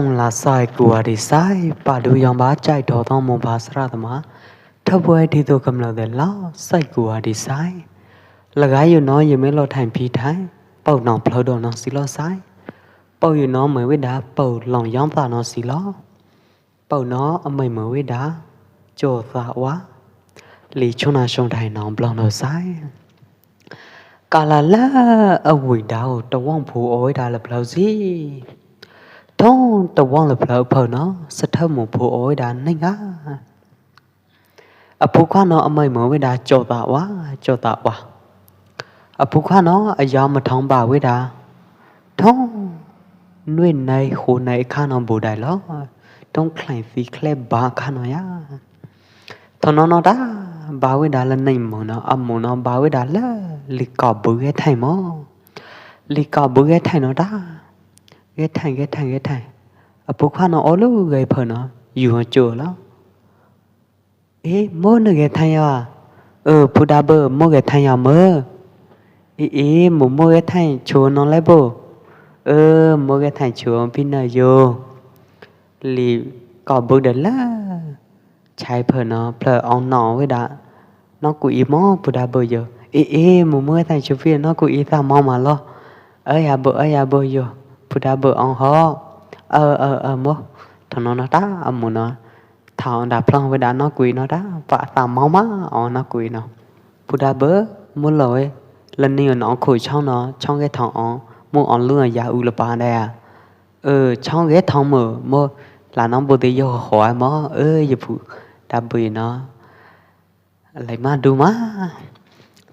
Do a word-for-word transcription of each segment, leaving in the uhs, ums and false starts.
Ong la sai kua di sai, pa du yong ba chai tho tong mo ba sra tama. Tha bue thi tu kam lo de la sai kua di sai. Lagai yu no ye me lo thain phi thai. Pau no phleu do no si lo sai. Pau yu no me we da pau long yong ta no si lo. Pau no amai me we da cho ta wa. Li chuna shong thai no blong no sai. Kala la a wui dau ta wong phu oi da la phleu si. Thong ta wong la phleu pheu no sa thau mu phu oi da neng a. A phu kha no amai mo we da cho ta wa, cho ta wa. A phu kha no a yau ma thong ba we da. Thong nui nai khu nai kha no bu dai lo. Thong khlai si khle ba kha no ya. Thon no no ta ba we da la nai mo no, a mo no ba we da la li ka bu ge thai mo. Li ka bu ge thai no ta. Ge thai, ge thai, ge thai. A phu kha no o lu ge pheu no, yu ho chu lo. Ê, mo nơ ge thai ya. Ơ, phu da bơ, mo ge thai ya mơ. Ê, ê, mo mo ge thai chu no le bo. Ơ, mo ge thai chu pi nơ yo. Li ka bu de la. Chai phơ no, plơ ong no we da. No ku i mo, phu da bơ yo. Ê, ê, mo mo ge thai chu pi no ku i ta mo ma lo. Ơ ya bơ, ơ ya bơ yo. Phu da bơ ong ho. Ơ, ơ, ơ, mo. Thon no no ta, a mo no. Thao da phlong we da no kui no ta, pa ta mau ma, o no kui no. Phu da bơ, mu lo e. La ni no khu chong no, chong ge thong o, mu o lu ya u la pa da ya. Ơ, chong ge thong mo, mo, la no bu de yo ho mo, ơ, ye phu da bơ no. Lai ma du ma.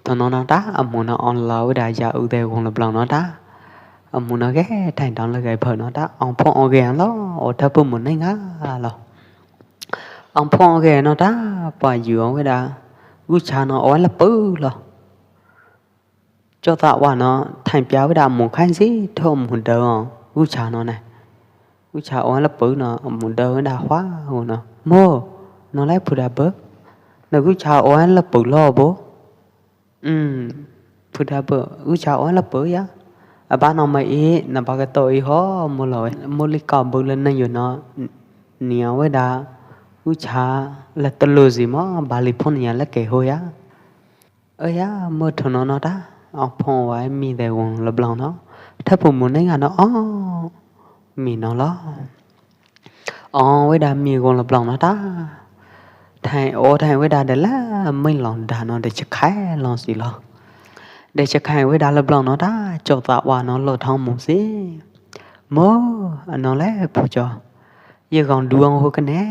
Thon no no ta, a mo no o la we da ya u de wong la blong no ta. A mo no ge, thai dong la ge phơ no ta, ong pho o ge lo, o tha pu mo nai nga lo. Ong pho ge no ta, pa yu ong we da. U cha no oi la pu lo. Cho ta wa no, thai pia we da mo khai si, tho mo de o. U cha no ne. U cha oi la pu no, mo de we da hua, u no. Mo, no lai phu da bơ. No u cha oi la pu lo bo. Ưm, phu da bơ, u cha oi la pơ ya. A ba no ma i, na ba ka to i ho, mo lo, mo li ka bơ la na yo no, nia we da, u cha la ta lo zi mo, ba li phon ya la ke ho ya. Ơ ya, mo thon no no ta, ong pho wa mi de wong la blong no, tha pu mo ne nga no, o, mi no lo. O we da mi wong la blong no ta. Thai o thai we da de la mei long da no de cha khai long si lo. De cha khai we da la blong no ta, cho ta wa no lo thong mo si. Mo, a no le phu cho. Ye gong du ong ho ka ne.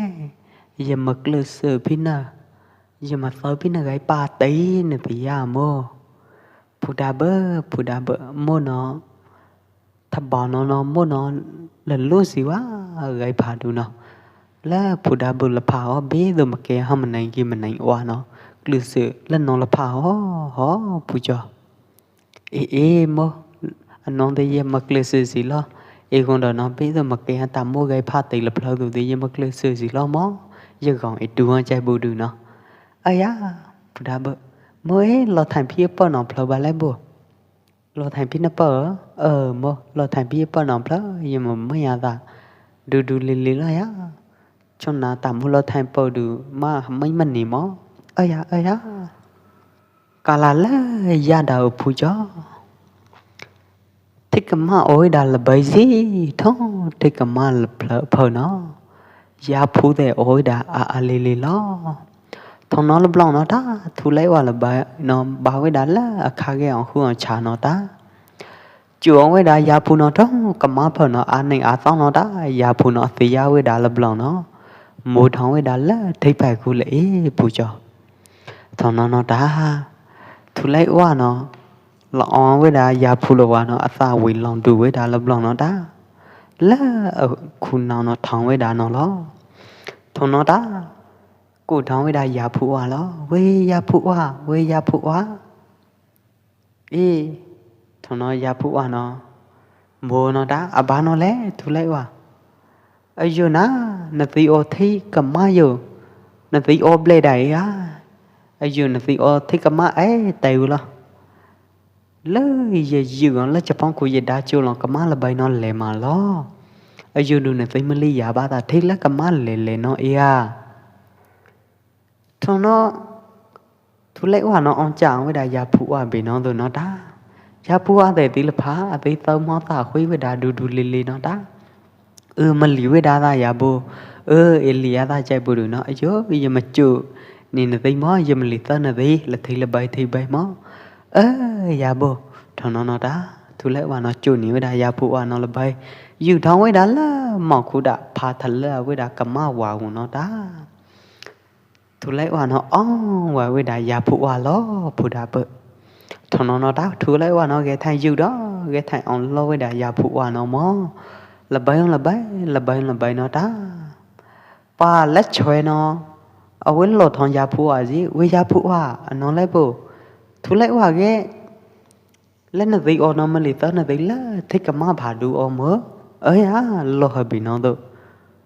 Ye ma klơ sơ pi na. Ye ma sơ pi na gai pa tei ne pi ya mo. Phu da bơ, phu da bơ, mo no. Tha ba no no mo no la lu si wa gai pha du no. La phu da bơ la pha o be du ma ke ha ma nai ki ma nai wa no. Klư sơ la no la pha o ho phu cho. Ê ê mo. A no de ye ma klư sơ si lo. Ê gong da no be du ma ke ha ta mo gai pha te la phleu du de ye ma klư sơ si lo mo. Ye gong ê du ha chai bu du no. A ya. Phu da bơ. Mo ê lo than phi pa no phleu ba le bu. Lo than phi na pơ, ơ, mo, lo than phi pơ no phlơ, ye mo mo ya ta. Du du li li lo ya. Chon na ta mo lo than pơ du, ma mai man ni mo. Ơ ya, ơ ya. Ka la le ya da u phu cho. Thik ka ma oi da la bai zi, tho, thik ka ma la phlơ, pơ no. Ya phu de oi da a a li li lo. Thong no la blong no ta, thu lai wa la ba, no ba we da la, a kha ge ong hu ong cha no ta. Chu ong we da ya phu no thong, ka ma pho no a neng a tong no ta, ya phu no thi ya we da la blong no. Mu thong we da la, thei pai khu le e phu cho. Thong no no ta, thu lai wa no, la ong we da ya phu la wa no, a tha wi long du we da la blong no ta. La, a khu nau no thong we da no lo. Thong no ta, Ku thong we da ya phu wa lo, we ya phu wa, we ya phu wa. Ê, thong no ya phu wa no. Mbo no da, a ba no le, thu lai wa. A yo na, na ti o thi ka ma yo. Na ti o ble da ya. A yo na ti o thi ka ma e, tai u lo. Lơ ye yư ong lơ chapong ku ye da chu long ka ma la bai no le ma lo. Ayu du na tei mali ya ba ta thik la kama le le no ia. Tho no, Thu Lei Wa no ong chang wei da ya phu wa bi no du no ta. Ya phu wa de ti la pha, a ti tau mo ta khui wei da du du li li no ta. Ơ, mali wei da ta ya bo. Ơ, e li ya ta chai bo du no. Ayo, ya ma chu. Ni na tei mo, ya mali ta na tei, la thei la bai thei bai mo. Ơ, ya bo. Tho no no ta. Thu Lei Wa no chu ni wei da ya phu wa no la bai. Yu thong wei da la, mo khu da, pha tha la wei da, kama wa u no ta. Thu Lei Wa no ong wa wei da ya phu wa lo, phu da pơ. Tho no no ta, Thu Lei Wa no ge thai yu do, ge thai ong lo wei da ya phu wa no mo. La bai ong la bai, la bai ong la bai no ta. Pa la choi no, a wei lo thong ya phu wa ji, wei ya phu wa, a no le bo. Thu Lei Wa ge, la na tei o no mali ta na tei la, thik kama pha du o mo. Ơ ya, lo ha bi no du.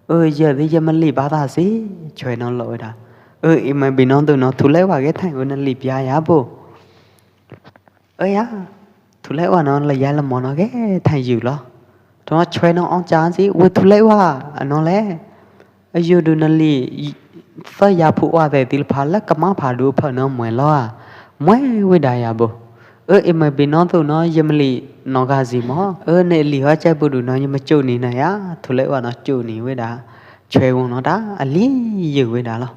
Ơ, ya tei ya mali ba ta si, choi no lo wei da. Ơ, i ma bi no du no, Thu Lei Wa ge thai u na li pia ya bo. Ơ ya, Thu Lei Wa no la ya la mo no ge thai yu lo. Tho no choi no ong chang si, wei Thu Lei Wa, a no le. Ayu du na li, sa ya phu wa de ti la pha la kama pha du pha no mui lo a. Mui wei da ya bo. Ơ, i ma bi no du no, ya mali no ga ji mo. Ơ, ne li ho chai bo du no, ya ma chu ni na ya, Thu Lei Wa no chu ni wei da. Choi wong no ta, a li yu wei da lo.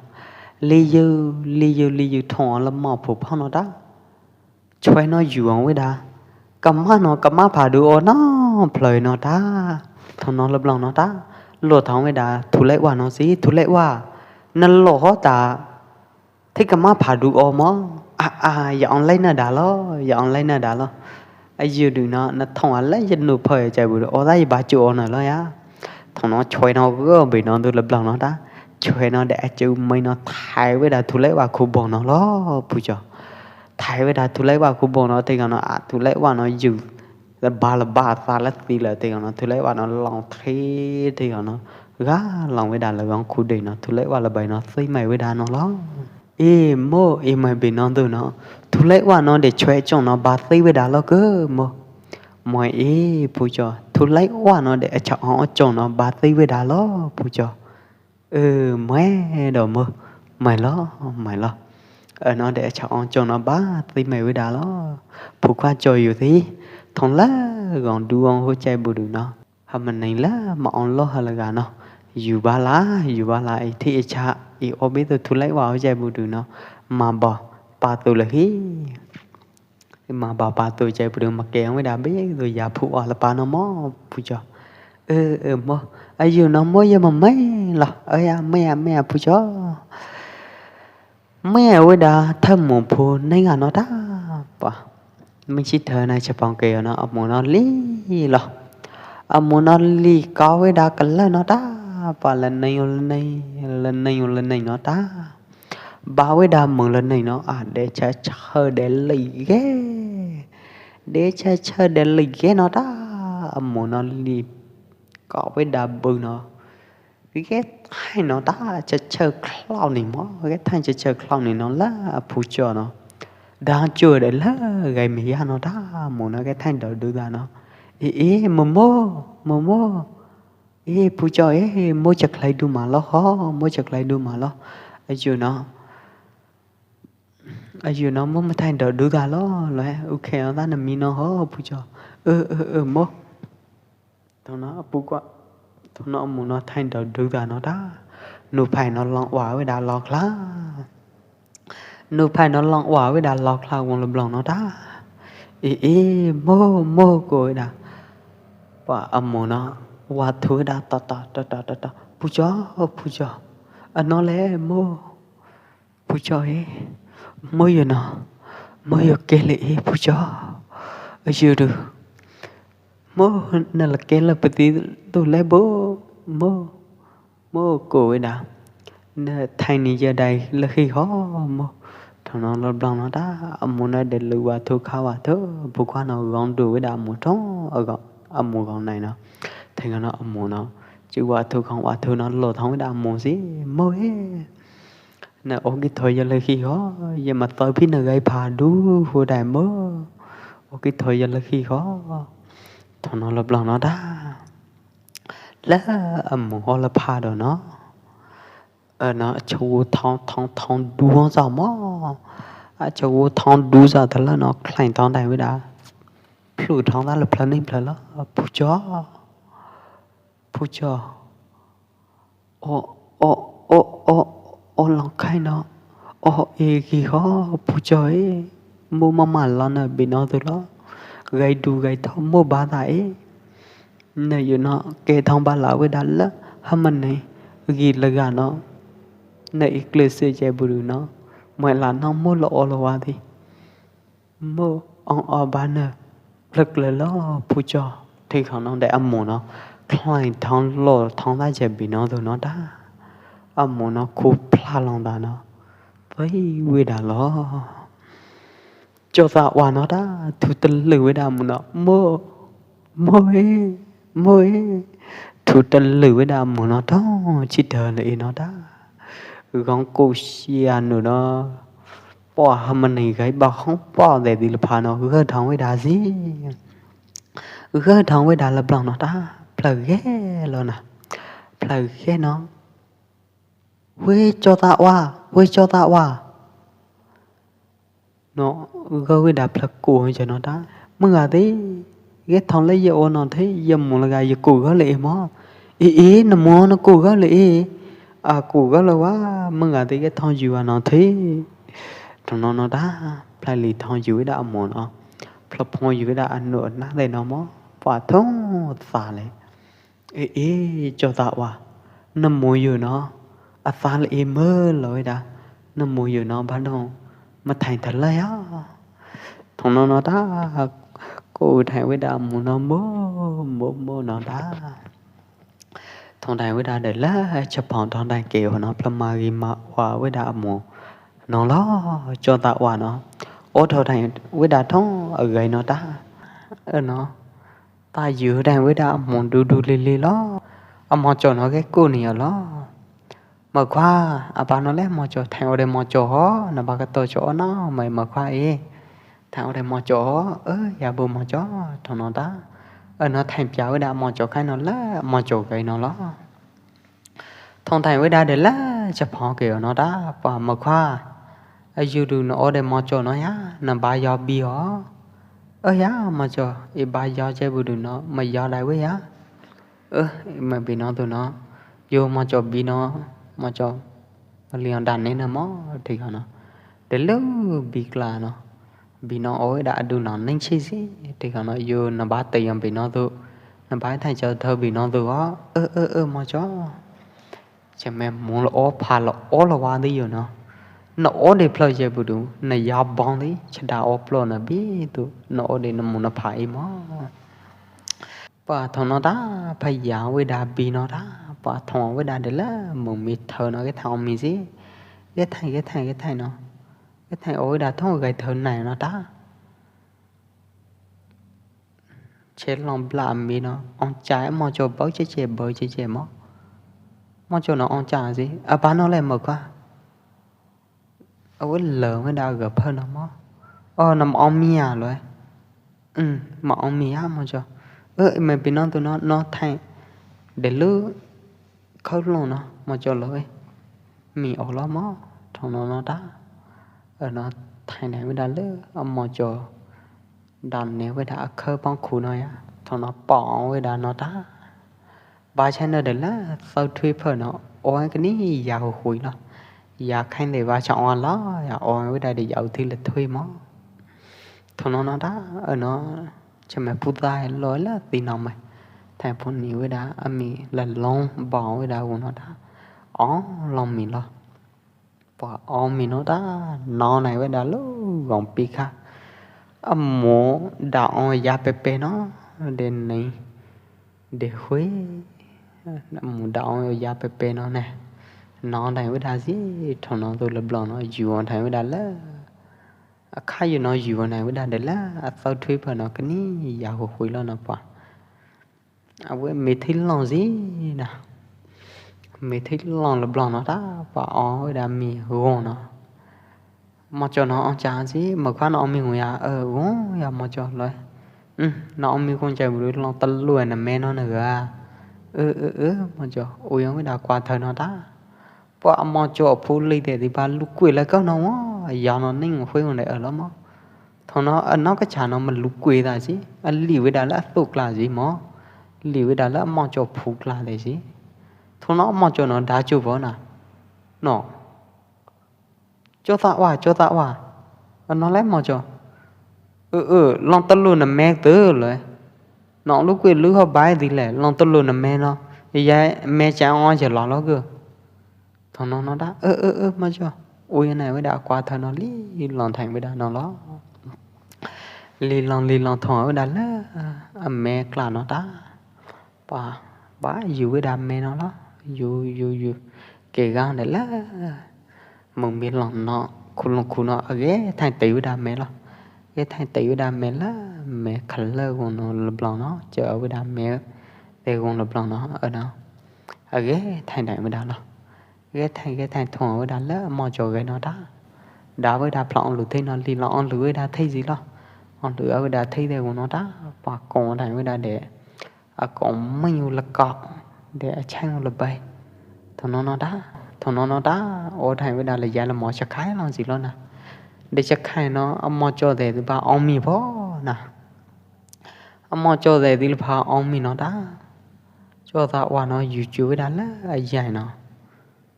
Li yu, li yu, li yu thong la mo phu pha no ta. Choi no yu ong wei da. Kama no, kama pha du o no, phloi no ta. Tho no la blong no ta. Lo thong wei da, Thu Lei Wa no si, Thu Lei Wa. Na lo ho ta. Thik kama pha du o mo. A, a, ya ong lai na da lo, ya ong lai na da lo. Ayu du no, na thong a la ya nu pha ya chai bo du o da ya ba chu o na lo ya. Tho no choi no ge bi no du la blong no ta. Choi no de a chu mai no thai wei da Thu Lei Wa khu bo no lo, phu cho. Thai wei da Thu Lei Wa khu bo no, te ka no, a, Thu Lei Wa no yu. La ba la ba sa la ti la te ka no, Thu Lei Wa no long the te ka no. Ga long wei da la gong khu de no, Thu Lei Wa la bai no, sui mai wei da no lo. I mo, i mai bi no du no. Thu Lei Wa no de choi chong no ba sui wei da lo ke mo. Mo i phu cho. Thu Lei Wa no de a cha ong chong no ba sui wei da lo, phu cho. Ơ, mai do mo, mai lo, mai lo. Ơ, no de a cha ong chong no ba, ti mai wei da lo. Phu kua cho yu ti, thong la, gong du ong ho chai bo du no. Ha ma neng la, ma ong lo ha la ga no. Yu ba la, yu ba la, i ti i cha, i o bi tu Thu Lei Wa ho chai bo du no. Ma bo, pa tu la hi. Ma ba pa tu chai bo du ma ke ong wei da bi tu ya phu wa la pa no mo phu cho. Ơ, ơ, mo. Ayu no mo ya ma mai lo. Ơ ya, mai ya, mai ya phu cho. Mai ya wei da tha mo phu neng a no ta pa. Mai chi tha na cha pong ke no, a mo no li lo. A mo no li ka wei da ka la no ta pa, la neng, la neng, la neng, la neng no ta. Ba wei da mong la neng no, a, de cha chơ de lei ge. De cha chơ de lei ge no ta, a mo no li ko wei da bu no. Ge thai no ta, cha chơ klau ni mo, ge thai cha chơ klau ni no la, a phu cho no. Dang cho de la, gai mi ya no ta, a mo no ge thai do du da no. Ê, ê, mo mo, mo mo. Ê, phu cho, ê, mo cha khlai du ma lo ho, mo cha khlai du ma lo. Ayu no. Ayu no mo ma thai do du da lo, lo, ê, u khe o da na mi no ho, phu cho. Ơ, ơ, ơ, mo. Thong no, a phu kua. Thong no, a mo no thai do du da no da. Nu phai no long wa wei da lo kla. Nu phai no long wa wei da lo kla wong la blong no ta. Ê, ê, mo, mo ko wei da. Pa a mo no wa thu wei da to, to, to, to, to, to. Phu cho, phu cho. A no le mo. Phu cho ê. Mo yo no. Mo yo ke le ê phu cho. Ayu du. Mo na la ke la pa ti tu le bo. Mo. Mo ko wei da. Na thai ni ya dai la khi ho mo. Thong no la blong no ta, a mo no de lu wa thu kha wa thu, phu kua no gong du wei da a mo thong, a gong, a mo gong nai no. Theng no a mo no. Chi wa thu khong wa thu no lo thong wei da a mo si, mo ê. Na o ki thoi ya la khi ho, ya ma thoi phi na gai pha du ho dai mo. O ki thoi ya la khi ho. Thong no la blong no ta. Lơ, a mù ho lơ pha do no. Ơ no, a chok wu thong thong thong du hong zao mo. A chok wu thong du zao tơ lơ no, khlaiñ thong dai wei da. Plu thong da lơ plơ ning plơ lơ, pu cho. Pu cho. O, o, o, o, o, long khai no. O, e, gi ho, pu cho e. Mu ma ma lo na bi no tu lo. Gai du gai tho, mu ba da e. Nơ yu no, ke thong ba la wei da lơ, ha ma ne, gi lơ ga no. Nơ i klơ se che bu du no. Mai la no, mu lo o lo wa di. Mo ong o ba nơ, plơk lơ lo pu cho, thi khong nong de a mù no, khlaiñ thong lo thong da je bi no tu no da. A mù no khu phla long da no, pei wei da lo. Cho ta wa no da, thu tơ lư wei da mù no, mo, mo e, mo e. Thu tơ lư wei da mù no thong, chi tơ lư i no da. Gong ku sia nu no. Pua ha ma ni gai ba hong pua de di lơ pha no, gơ thong wei da zi. Gơ thong wei da lơ blong no ta, plơ ghe lo na. Plơ ghe no. Wei cho ta wa, wei cho ta wa. No, gơ wei da plơ ku cho no ta. Mơ ga di, ghe thong lơ ye o no the, ye mu lơ ga ye ku gơ lơ e mo. E e, na mu na ku gơ lơ e. A ku gơ lơ wa, mơ ga di ghe thong yu wa no the. Thong no no da, plai li thong yu wei da a mu no. Plai phong yu wei da a nu na de no mo. Pua thong sa le. E e, cho ta wa. Na mu yu no. A sa le e mơ lo wei da. Na mu yu no ba no. Ma thaiñ tha le ya. Thong no no da. Ko thaiñ wei da mu no mo, mo, mo no da. Thong thaiñ wei da de la, cha phong thong thaiñ ke ho no, pla ma gi ma wa wei da a mu. No lo, cho ta wa no. O thong thaiñ wei da thong a gai no ta. Ơ no. Ta yu thaiñ wei da a mu du du li li lo. A mo cho no ke ku ni lo. Mơ khua, a ba no le mo cho, thaiñ o de mo cho ho, na ba ka to cho o no, mai mơ khua e. Thaiñ o de mo cho ho, ơ, ya bu mo cho, thong no ta. Ơ no thaiñ pia wei da mo cho khai no la, mo cho gai no lo. Thong thaiñ wei da de la, cha phong ke no ta, pua mơ khua. A yu du no o de mo cho no ya, na ba yo bi ho. Ơ ya, mo cho, i ba yo che bu du no, ma yo dai wei ya. Ơ, ma bi no tu no. Yo mo cho bi no, mo cho. Lion dan ne na mo, thi khong no. De lu bi kla no. Bi no oi da du no ning chi si, thi khong no. Yo na ba te yom bi no tu. Na ba thai cho thơ bi no tu o. Ơ, ơ, ơ, mo cho. Cha me mu lo o pha lo o lo wa di yo no. Na o de plo je bu du. Na ya bong di. Cha da o plo na bi tu. Na o de na mu na pha i mo. Pua thong no ta, pha ya wei da bi no ta, pua thong wei da de la, mong mi thơ no ke thong mi si. Ke thai, ke thai, ke thai no. Ke thai o wei da thong gai thơ nai no ta. Che long bla mi no, ong cha mo cho bau che che, bau che che mo. Mo cho no ong cha si, a ba no le mo ka. A wei lơ wei da gơ phơ no mo. O, na ma ong mi a lo e. Ư, ma ong mi a mo cho. Ơ, me bi no tu no, no thai. De lu khâu long no, mo cho lo e. Mi o lo mo, thong no no ta. Ơ, no thai nai wei da lơ, a mo cho. Dan ne wei da a khâu pong khu no ya. Thong no pong wei da no ta. Ba cha nơ de la, sau thui phơ no, oi ke ni ya hu hui lo. Ya khain de ba cha oi lo, ya oi wei da de ya u thi le thui mo. Thong no no da, ơ no, cha me pu da lo la ti no me. Thai phu ni wei da, a mi la long ba wei da u no da. O, long mi lo. Pua o mi no ta, no nai wei da lu gong pi kha. A mo da o ya pe pe no, de nei. De hui. A mo da o ya pe pe no ne. No nai wei da si, thong no tu le blong no, yu o nai wei da le. A kha yu no yu o nai wei da de la, a sau thui phơ no ke ni, ya hu hui lo no pua. A wei mi thi long si na. Mi thi long le blong no ta, pua o wei da mi gong no. Mo cho no ong cha si, mo kha no ong mi gong ya, ơ, gong ya mo cho lo. Ư, no ong mi gong cha bu long ta lu na me no na ga. Ơ, ơ, ơ, mo cho, ui ong weda kua thao no ta. Pua mo cho phu li te ti pa lu kui la kau no mo, ya no ning hui ong de ơ lo mo. Tho no, ơ, no ka cha no ma lu kui ta si, a li weda la tu kla si mo. Li weda la mo cho phu kla te si. Tho no mo cho no da chu bo na. No. Cho ta wa, cho ta wa. Ơ, no le mo cho. Ơ, ơ, long ta lu na me tu le. No lu kui lu ho bai di le, long ta lu na me no. Ya me cha ong che lo lo ku. Tho no no da, ơ, ơ, ơ, mo cho. Ui na weda kua thao no li, long thang weda no lo. Li long, li long tho weda le, a me kla no ta. Pa, pa, yu weda me no lo, yu, yu, yu. Ke gang de la. Mong mi long no, khu long khu no, a ge thang te weda me lo. Ge thang te weda me la, me khala gong no le blong no, che weda me, te gong le blong no, ơ no. A ge thang dai weda lo. Ge thang, ge thang thong weda la, mo cho ge no ta. Da weda phla ong lu thei no, li lo ong lu weda thei si lo. Ong lu weda thei te gong no ta, pa kong dai weda de. A kong meng u la kok, de a chang u la bai. Tho no no da, tho no no da, o thang weda la ya la mo cha khai long si lo na. De cha khai no, a mo cho de ti pa ong mi pho na. A mo cho de ti la pa ong mi no da. Cho ta wa no yu chu weda la, a ya no.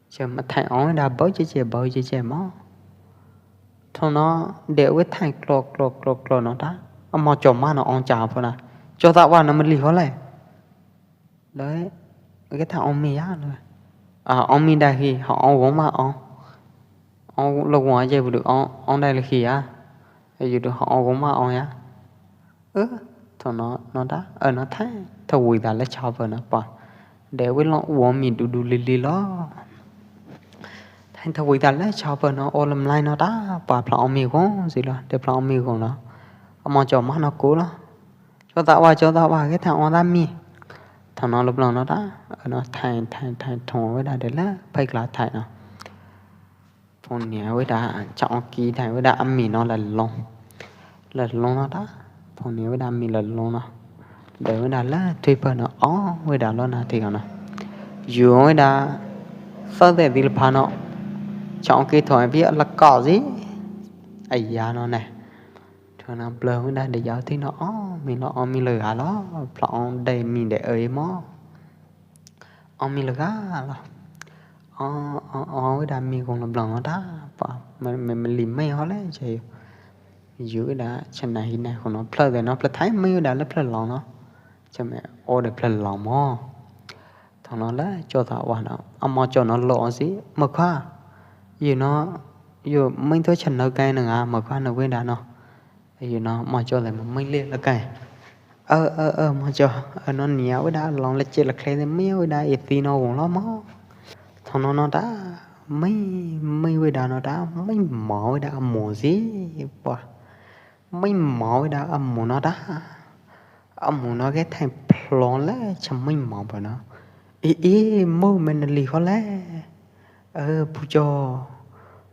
Che ma thang ong da bau che che, bau che che mo. Tho no de wei thang klo, klo, klo, klo no ta. A mo cho ma no ong cha pho na. Cho ta wa no ma li ho le. Loi, wei thang ong mi ya loi. A, ong mi da hi, ho ong gong ma ong. Ong lo gong a je bu du ong, ong da le hi ya. Yu du ho ong gong ma ong ya. Ơ, tho no, no da, ơ, no thang, tha wui da la cha pho no pa. De wei long u ong mi du du li li lo. Thang tha wui da la cha pho no, o lam lai no da, pa phla ong mi gong si lo, de phla ong mi gong no. A mo cho ma no ku lo. Cho ta wa, cho ta wa, ge thang ong da mi. Tho no lo blong no da, ơ, no thang, thang, thang, thong weda de la, pai kla thang no. Phong nia weda, cha ong ki thang weda a mi no la long. La long no ta. Phong nia weda a mi la long no. De weda la thui pa no ong weda lo na ti no. Yu weda sa de di la pa no. Cha ong ki thoi pi la ka si. A ya no ne. Thoi no bla weda de ya ti no ong mi lo ong mi la ga lo. Phla ong de mi de ơi mo. Ong mi la ga lo. Ong, ong, ong weda mi gong la blong no ta. Pa, me, me, me li me ho le, che. Yu weda, che na hi na ho no, phla de no, phla thai me weda le phla long no. Che me, o de phla long mo. Tho no le, cho ta wa no. A mo cho no lo si, ma kha. Yu no, yu me to che no kai na nga, ma kha no weda no. Yu no, mo cho le mo mei le la kai. Ơ, ơ, ơ, mo cho, ơ, no nia weda long le che la khle de mei weda i ti no gong lo mo. Tho no no da, mei, mei weda no da, mei mo weda a mo si, pa. Mei mo weda a mo no da. A mo no ge thang phlong le, cha mei mo pa no. I, i, mo me na li ho le. Ơ, pu cho.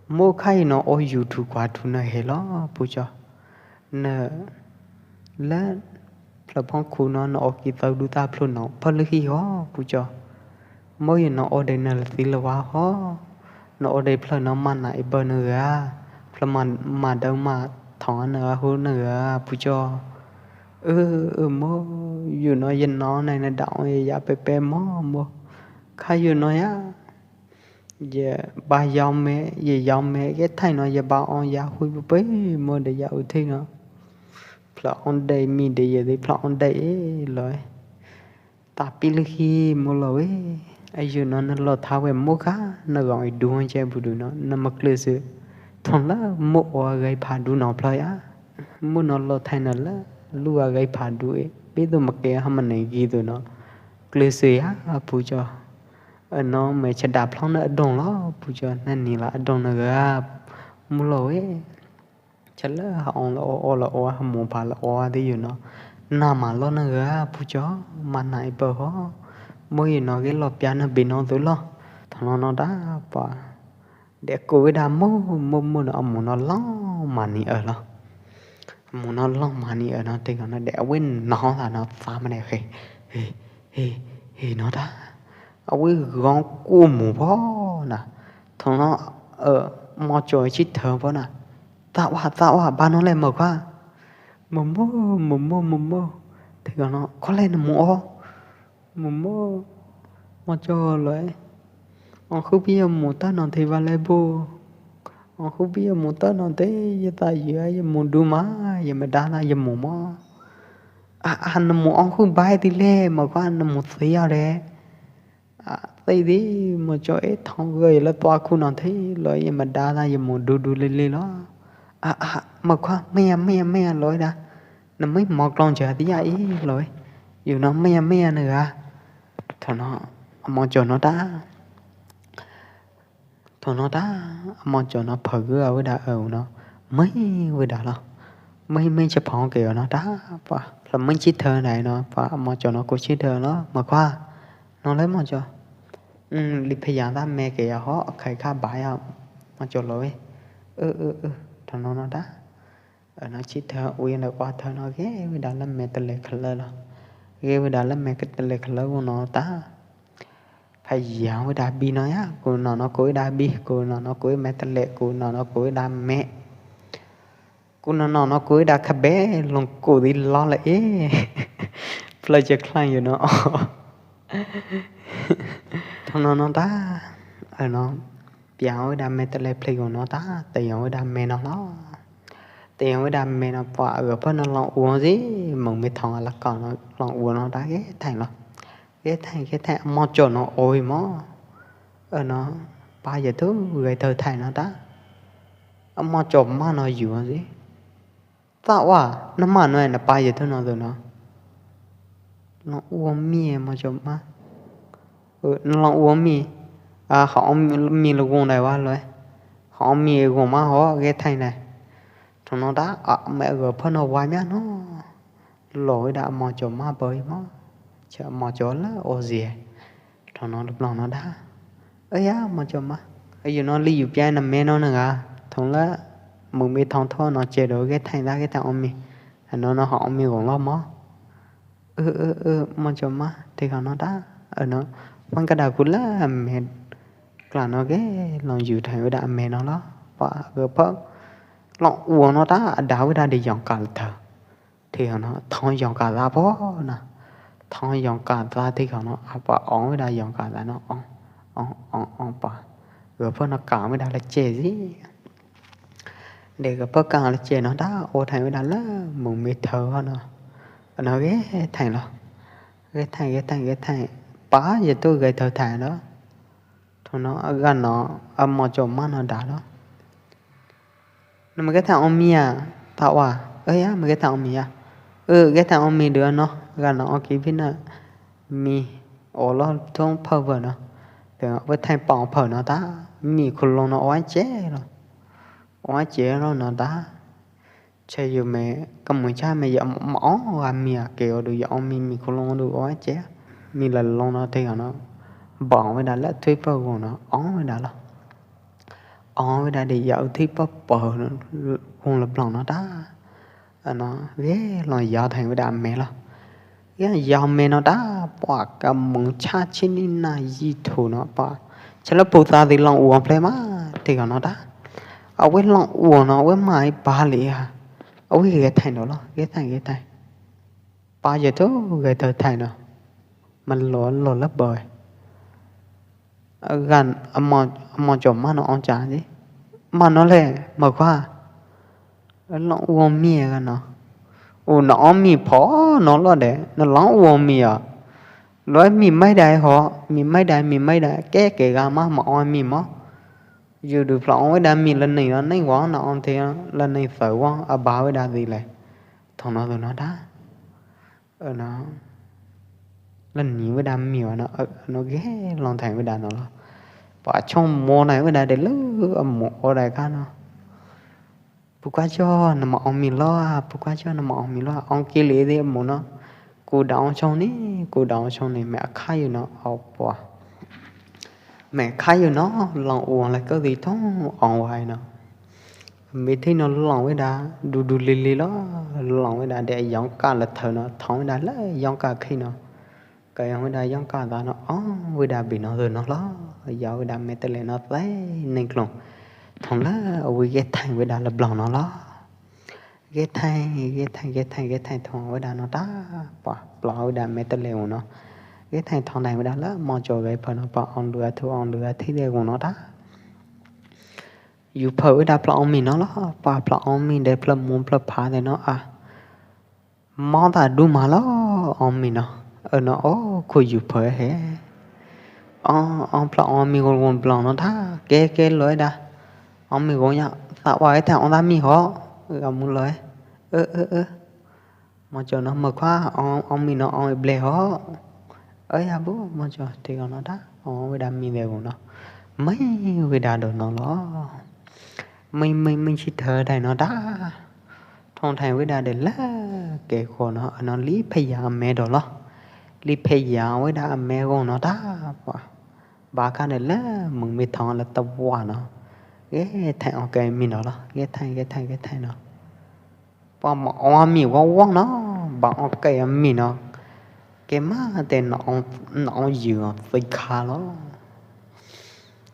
Mo khai no o yu thu kwa thu na he lo, pu cho. Na la, phla phong khu no, na o ki tau du ta phlong no, pha lu hi ho, pu cho. Mo yu no o de na la ti la wa ho. Na o de phla no ma na i ba na ga. Phla ma, ma dau ma thong na ga hu na ga, pu cho. Ơ, ơ, mo, yu no ye no na na da o ye ya pe pe mo, mo. Kha yu no ya. Ye ba yom me, ye yom me, ye thai no ye ba ong ya hui bu pei mo de ya u thei no. Phla ong dei mi de ye de phla ong dei e loi. Ta pi lu hi mo lo e. A yu no na lo tha we mo kha, na gong i du hon che bu du no, na ma kle se. Thon la mo o a gai pha du no phla ya. Mo no lo thai na la, lu a gai pha du e. Pe du ma ke ha ma nei gi du no. Kle se ya, a pu cho. Ơ no me cha da phlong na adong lo, pu cho na ni la adong na ga, mu lo e. Cha la ha ong la o, o la o, ha mu pha la o de yu no. Na ma lo na ga, pu cho, ma na i pa ho. Mo yu no ge lo pia na bi no tu lo. Tho no no da pa. De ko we da mo, mo, mo no, a mu no long ma ni ơ lo. A mu no long ma ni ơ no te ko no de we no la no fa ma de he. He, he, no ta, awei gong kuo mus pho na. Thaum no, mos choi chit thao pho na. Tah wa, tah wa, ba no le mos kha. Mos mos, mos mos, mos mos. Thoi no, kho le na mus o. Mos mos, mos choi loi. Ong khub pi mus tah no thoi ba le bu. Ong khub pi mus tah no thoi, ya ta ya, ya mus du ma, ya me da na ya mus mo. A, a, na mus ong khub bai ti le, mos kha na mus thoi ya le. A, thoi di, mos choi e thong goi la tua khu no thoi, loi ya me da na ya mus du du le le lo. A, a, mos kha, me ya, me ya, me ya loi da. Na me mos klong cha ti ya i loi. Yu no me ya, me ya na ga. Thaum no, mos choi no ta. Thaum no ta, mos choi no phau gui a wei da o no. Me wei da lo. Me, me cha phong ke o no ta, pa. Lo me chit thao nai no, pa, mos choi no ku chit thao lo, mos kha. No le mos choi. Li phe ya ta me ke ya ho, khai kha ba ya, mos choi lo e. Ơ, ơ, ơ, thaum no no ta. Ơ no chit thao, ui le ua thao no, ge wei da la me ta le kha le lo. Ge wei da la me ta le kha le u no ta. Pha ya wei da bi no ya, ku no no ku wei da bi, ku no no ku wei me ta le, ku no no ku wei da me. Ku no no no ku wei da kha be, long ku di lo le e. Pla ja klang yu no. Thaum no no ta, ơ no. Pia wei da me ta le pli u no ta, ta ya wei da me no lo. Ta ya wei da me no pa, ơ pa no long u si, mong me thong a la ka no, long u no ta ge thai lo. Ge thai, ge thai, mos choi no oi mo. Ơ no, pa ya tu gai thao thai no ta. Mos choi ma no yu si. Tah wa, na ma no na pa ya tu no tu no. Long u mi mos choi ma. Ơ, long u mi. A, ho mi lo gong dai wa loi. Ho mi gong ma ho, ge thai nai. Thaum no ta, a, me goi pha no wa mia no. Lo wei da mos choi ma boi mo. Cha mos choi la o zie. Thaum no lop long no da. Ơ ya, mos choi ma. Ơ, yu no li yu pia na me no na ga. Thong la, mu me thong tho no che do ge thai da ge thai ong mi. Ơ, no no ho ong mi gong lo mo. Ơ, ơ, ơ, mos choi ma, thoi kha no ta. Ơ no, wan ka da ku la me. Kla no ge, long yu thai wei da me no lo. Pa, ge pa. Long u no ta, da wei da de yong ka la thao. Thoi kha no, thong yong ka la pho na. Thong yong ka la thoi kha no, a pa ong wei da yong ka la no, ong, ong, ong, ong pa. Goi pha no ka wei da la che si. De goi pha ka la che no da, o thai wei da la, mong me thao no. No ge thai lo. Ge thai, ge thai, ge thai. Pa ya tu gai thao thai lo. Thaum no, a ga no, a mos choi ma no da lo. Na me ge thai ong mi a, tah wa. Ơ ya, me ge thai ong mi a. Ơ, ge thai ong mi du no, ga no ong ki phi na. Mi, o lo thong phau phau no. Te wei thai pa ong phau no ta, mi khu long no o a che lo. O a che lo no ta. Che yu me, ka mu cha me ya ma ong ga mi a ke o du ya ong mi mi khu long du o a che. Mi la long no thoi kha no. Bang wei da la thui pa gong no, ong wei da lo. Ong wei da de ya u thui pa pa no, gong la blang no ta. Ano, ge long ya thai wei da me lo. Ge ya me no ta, pa ka mong cha chi ni na yi thu no pa. Cha la pu ta di long u ple ma, thoi kha no ta. A wei long u no, wei mai pa li ha. A wei ge thai no lo, ge thai, ge thai. Pa ya tu ge thao thai no. Ma lo, lo la boi. Gan, a mos, a mos choi ma no ong cha si. Ma no le, mos kha. Long u mi ga no. U no ong mi pho no lo de, no long u mi a. Lo mi mai dai ho, mi mai dai, mi mai dai, ke ke ga ma ma ong mi mo. Yu du pla ong wei da mi la nei no, nei wa no ong the la nei thau wa, a ba wei da di le. Thong no tu no da. Ơ no. La ni wei da mi wa no, ơ no ge long thai wei da no lo. Pa chong mo nai wei da de lu, a mo o dai kha no. Pu ka cho na ma ong mi lo a, pu ka cho na ma ong mi lo a, ong ki li di mo no. Ku da ong chong ni, ku da ong chong ni, me a kha yu no, o pa. Me kha yu no, long u la ka di thong ong wai no. Me thi no long wei da, du du li li lo, long wei da de yong ka la thao no, thong wei da la yong ka khi no. Kơ yong weda yong ka da no, ong weda bi no de no lo, yau weda me te le no te neng klong. Thong la wi ge thang weda la blong no lo. Ge thang, ge thang, ge thang, ge thang thong weda no ta. Pa, pla weda me te le no. Ge thang thong nai weda la mo jo ge pa no pa ong lua thu ong lua thi de no ta. Yu pha weda pla ong mi no lo, pa pla ong mi de pla mu pla pha de no a. Mo ta du ma lo ong mi no. Ơ no o khu yu pha he. Ong, ong pla ong mi gon gon blong no ta. Ke, ke loi da. Ong mi gon ya. Ta wa e ta ong da mi ho. Ga mu loi. Ơ, ơ, ơ. Mo jo no mo khua ong, ong mi no ong e ble ho. Ơ ya bu mo jo ti gon no ta. Ong weda mi de gon no. Mai weda do no lo. Minh, minh, minh chi thơ thai no ta. Thong thai weda de la ke kho no, a no li phe ya me do lo. Li phe ya weda me gon no ta. Ba ka de la mung mi thong la ta wa no. Ge thai ong ke mi no lo. Ge thai, ge thai, ge thai no. Pa ma ong mi wa wa no. Ba ong ke mi no. Ke ma te no ong, no ong yu no, tui kha lo.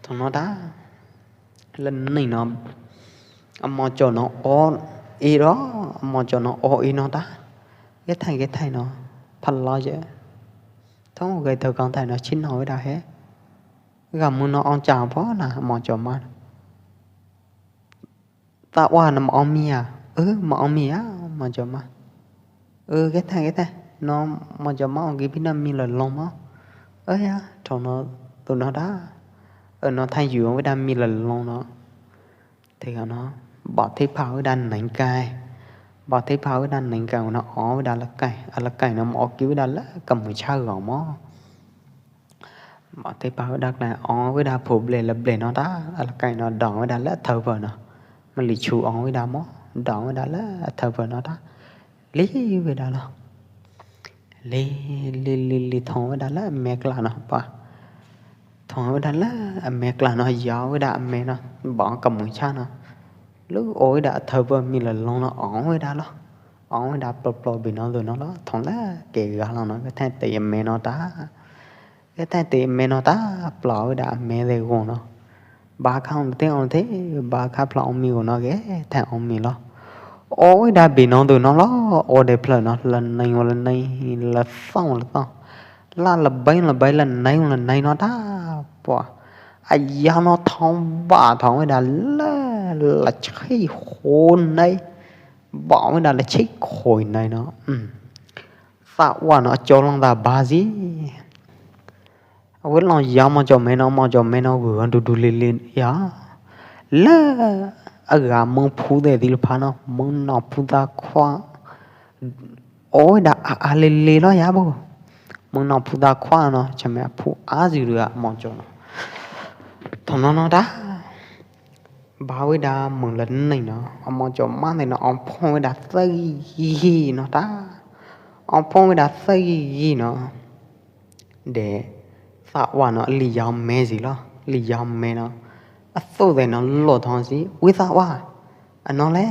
Thong no ta. Lân ninh no, a mo jo no o i ro, a mo jo no o i no ta. Ge thai, ge thai no, pha lo je. Thong ge thơ kong thai no, chin no weda he. Ga mu no ong chang pho na, a mo jo ma. Ta wa no ma ong mi a. Ơ, ma ong mi a, a mo jo ma. Ơ, ge thai, ge thai. No, mo jo ma ong ki pi na mi la long ma. Ơ ya, thong no, tu no ta. Ơ, no thai yu weda mi la long no. Te ka no, ba te pha weda neng kai. Ba te pha weda neng kai no, o weda la kai. A la kai no, mo o ki weda la ka mu cha ga mo. Ba te pha weda kai, o weda phu ble la ble no ta. A la kai no, dong weda la thơ pha no. Ma li chu ong weda mo, dong weda la thơ pha no ta. Li weda lo. Li, li, li, li thong weda la me kla no pa. Thong weda la me kla no ya weda me no. Ba ka mu cha no. Lu o weda thơ pha mi la long no ong weda lo. Ong weda plo plo bi no lu no lo. Thong la ke ga lo no ke thai te me no ta. Ge thai te me no ta pla weda me de gon no. Ba kha ong te ong te, ba kha pla ong mi gon no ge thai ong mi lo. O weda bi no du no lo, o de pla no, la nai la nai, la song la song. La la bai la bai, la nai la nai no ta pua. A ya no thong ba thong weda la, la chi khoi nai. Ba weda la chi khoi nai no. Sa wa no cho long da ba zi. A wei long ya mo jo me no, mo jo me no gu du du li li ya. La a ga mong phu de di lu pha no, mong no phu da khua. Oi da a a li li lo ya bu. Mong no phu da khua no, cha me a phu a zi lu a mo jo no. Thong no no da. Ba wei da mong la nai no, a mo jo ma nai no, ong phong wei da sa yi yi no ta. Ong phong wei da sa yi yi no. De sa wa no li yau me zi lo, li yau me no. A su de no lo thong zi, wei sa wa. A no le.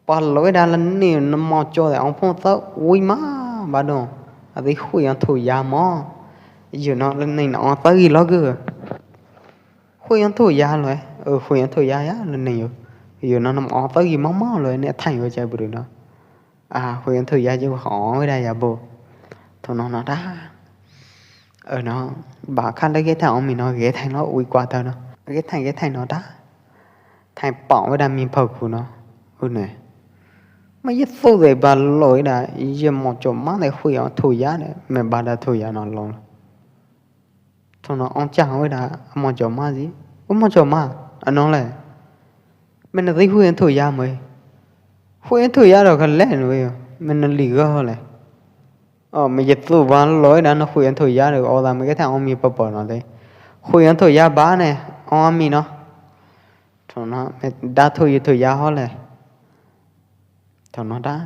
Pa lo wei da la ni no mo jo de ong phong sa wei ma ba do. A di hui ong thu ya mo. Yu no la ni no ong sa yi lo gu. Hui ong thu ya lo e. Hui ong thu ya ya la ni yu. Yu no no ong sa yi ma ma lo e ne thai yu chai bru no. A hui ong thu ya yu ong wei da ya bu. Thu no no da. Ơ no, ba kha le ge thai ong mi no ge thai no wei kwa thơ no. Ge thai ge thai no da. Thai pong wei da mi phau khu no. Ơ ne. Ma ye su de ba lo wei da, ye mo jo ma de hui ong thu ya de, me ba da thu ya no lo. Thu no ong chang wei da, mo jo ma zi. Ơ mo jo ma, a no le. Me na zi hui ong thu ya mo. Hui ong thu ya lo ka le no yo. Me na li go le. O me ye su ba lo wei da no hui ong thu ya lo, o da me ge thai ong mi pa pa no de. Hui ong thu ya ba ne, ong mi no. Thu no, me da thu yu thu ya ho le. Thu no da.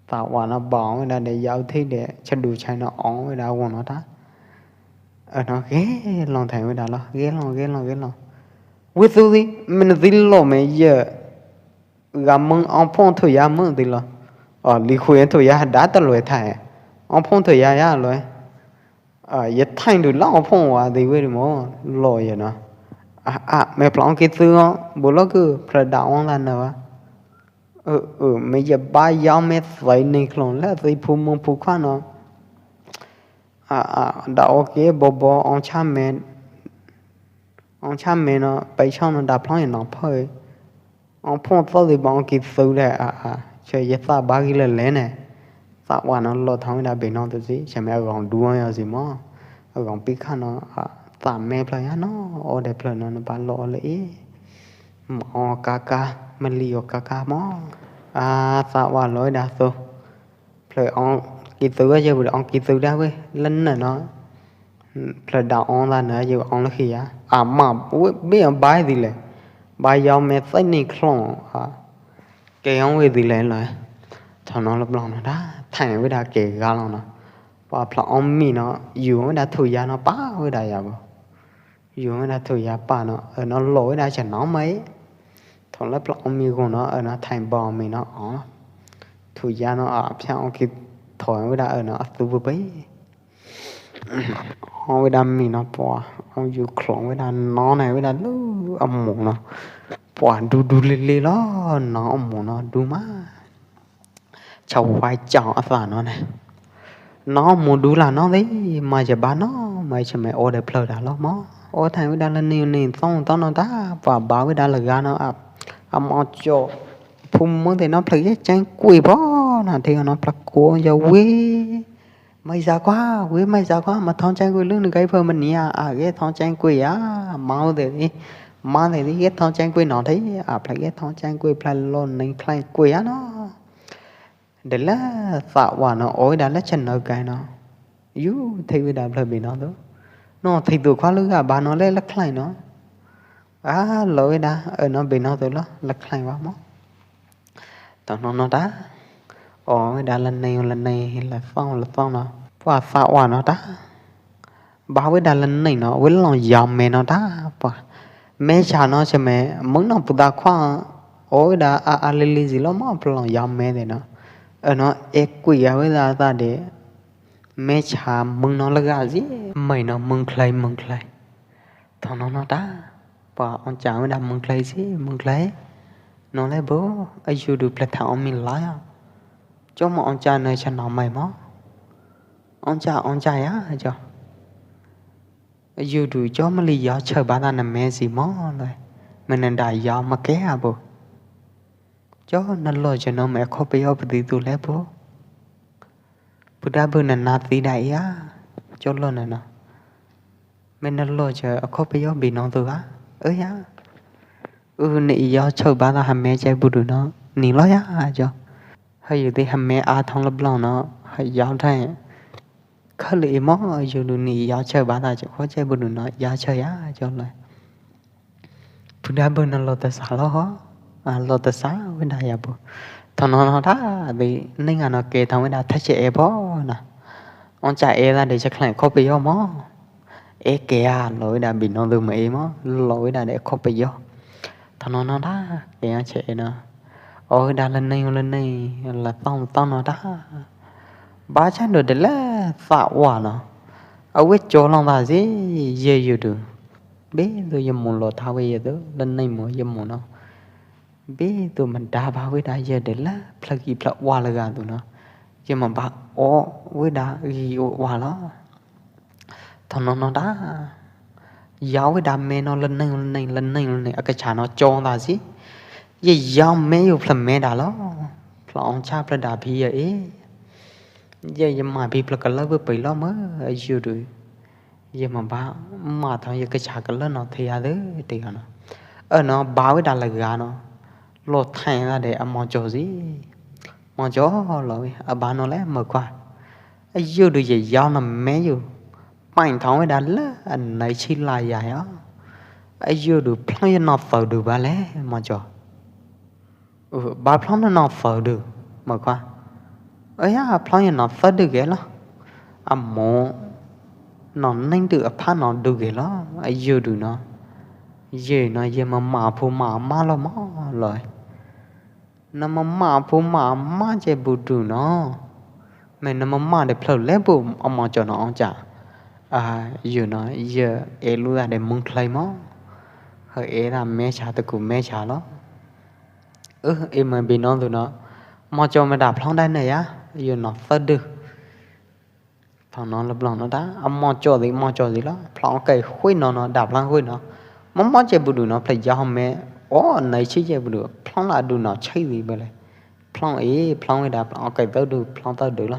Ta wa no ba ong wei da de yau thi de, cha du chai no ong wei da wo no da. Ơ no ge long thai wei da lo, ge long, ge long, ge long. Wei su di, me na di lo me ye. Ga mong ong phong thu ya mong di lo. O li hui ong thu ya da ta lo e thai. Ong phong thu ya ya lo e. Yaj thaim tu lok phong wa di we di mo lo yaj no. A, a, me plong ki tu ngo, bu lo ku phra da ong la na wa. Ơ, ơ, me yaj ba yaj me sai ni klong la sai phu mong phu kha no. A, a, da o ke bo bo ong cha me. Ong cha me no, pai chong no da plong yaj no phơi. Ong phong to di ba ong ki tu le, a, a, che yaj sa ba ki le le ne. Sa wa no lo thong da be no tu si, che me a gong du yo si mo. A gong pi kha no, a, sa me phla ya no, o de phla no, no ba lo le i. Mo ka ka, me li yo ka ka mo. A, sa wa lo da tu. Phla ong ki tu ga je bu ong ki tu da we, len na no. Phla da ong da na je ong le khi ya. A ma, we, be ong bai di le. Bai yaj me sai ni klong, a. Ke ong we di le lo. Thong no lo plong no da, thang we da ke ga lo no. Pa phla ong mi no, yu we da thu ya no, pa we da ya bo. Yu we da thu ya pa no, ơ no lo we da cha no mai. Thong le plong mi gu no, ơ no thang bo mi no, o. Thu ya no, a, phia ong ki thoi we da, ơ no, a tu bu pai. Ong we da mi no po, ong yu klong we da no ne we da lu, a mu no. Po du du li li lo, no a mu no du ma. Chau wai chau a sa no ne. No mu du la no di, ma je ba no, ma che me o de plơ da lo mo. O thang we da la ni ni song to no da, pa ba we da la ga no a, a mo cho. Phu mo de no plơ ye chang kui bo, na the no plơ ko ya we. Mai za kwa, we mai za kwa, ma thong chang kui lưng ni kai phơ ma ni a, a ge thong chang kui a, mau de di, ma de di ge thong chang kui no the, a plơ ge thong chang kui plơ lo ning khlai kui a no. De la sa wa no, oi da la chan no kai no. Yu thei we da bla bi no tu. No thei tu khua lu ga ba no le la khlai no. A lo we da, ơ no bi no tu lo, la khlai wa mo. Tong no no da. O we da la nei la nei, la song la song no. Pua sa wa no da. Ba we da la nei no, we long yom me no da pa. Me cha no che me, mung no pu da khua, o we da a a li li zi lo mo pu long yom me de no. Ơ no, e kui a we da ta de. Me cha mung no la ga zi, mai no mung khlai, mung khlai. Thong no no da. Pa ong cha we da mung khlai zi, mung khlai. No le bo, a yu du ple tha ong mi la ya. Cho mo ong cha no cha no mai mo. Ong cha, ong cha ya, cho. Yu du cho ma li yo chơ ba ta na me si mo loi. Me na da yo ma ke a bo. Cho na lo cho no me kho pe yo pa di tu le bo. Pu da bo na na ti da ya. Cho lo na no. Me na lo cho kho pe yo bi no tu a. Ơ ya. Ư ni yo chơ ba ta ha me chai bu du no. Ni lo ya cho. Hơi yu ti ha me a thong lop long no. Hơi yo thai. Khali i mo yu du ni ya chơ ba ta cho kho chai bu du no ya chơ ya cho loi. Pu da bu na lo ta sa lo ho. A lo ta sa we da ya bu. Thong no no da bi ning a no ke thong we da tha che e bo na. Ong cha e da de cha khlai kho pe yo mo. E ke a lo we da bi no du ma e mo. Lo we da de kho pe yo. Thong no no da ke a che e no. O we da la nei la nei la tong tong no da. Ba chan do de la sa wa no. A we cho long ba zi ye yu du. Be du ye mu lo tha we ye du la nei mo ye mu no. Be du ma da ba we da ye de la phlak i phlak wa la ga du no. Ye ma ba o we da i o wa lo. Thong no no da. Yau we da me no la nei la nei la nei la nei a ka cha no cho da zi. Ye yau me yu phlak me da lo. Phlak ong cha phlak da phi ye e. Ye ye ma phi phlak ka la bu pai lo ma a yu du. Ye ma ba ma thong ye ka cha ka la no the ya de te ka no. Ơ no ba we da la ga no. Lo thai da de a mo cho zi. Mo cho lo we a ba no le ma kwa. A yu du ye yau na me yu. Pañ thong we da la a nai chi la ya ya. A yu du phlong ye no phau du ba le mo cho. Ơ, ba phlong no no phau du, ma kwa. Ơ ya, phlong ya no phau du ge lo. A mo, no neng du a pha no du ge lo, a yu du no. Ye no ye ma ma phu ma ma lo mo lo. No ma ma phu ma ma che bu du no. Me no ma ma de phlong le bu a mo cho no ong cha. A, yus no, yus e lub da de mong thlai mo. Hơ e da me cha tu ku me cha lo. Ưh, i me bi no tu no. Mo cho me da phlong dai ne ya. Yus no thơ dư. Thong no lo phlong no ta, a mo cho di, mo cho di lo. Phlong kai hui no no, da phlong hui no. Mo mo che bu du no, phlai ya ho me. O, nai chi che bu du. Phlong la du no, chai di ba le. Phlong i, phlong wi da, phlong kai tơ du, phlong tơ du lo.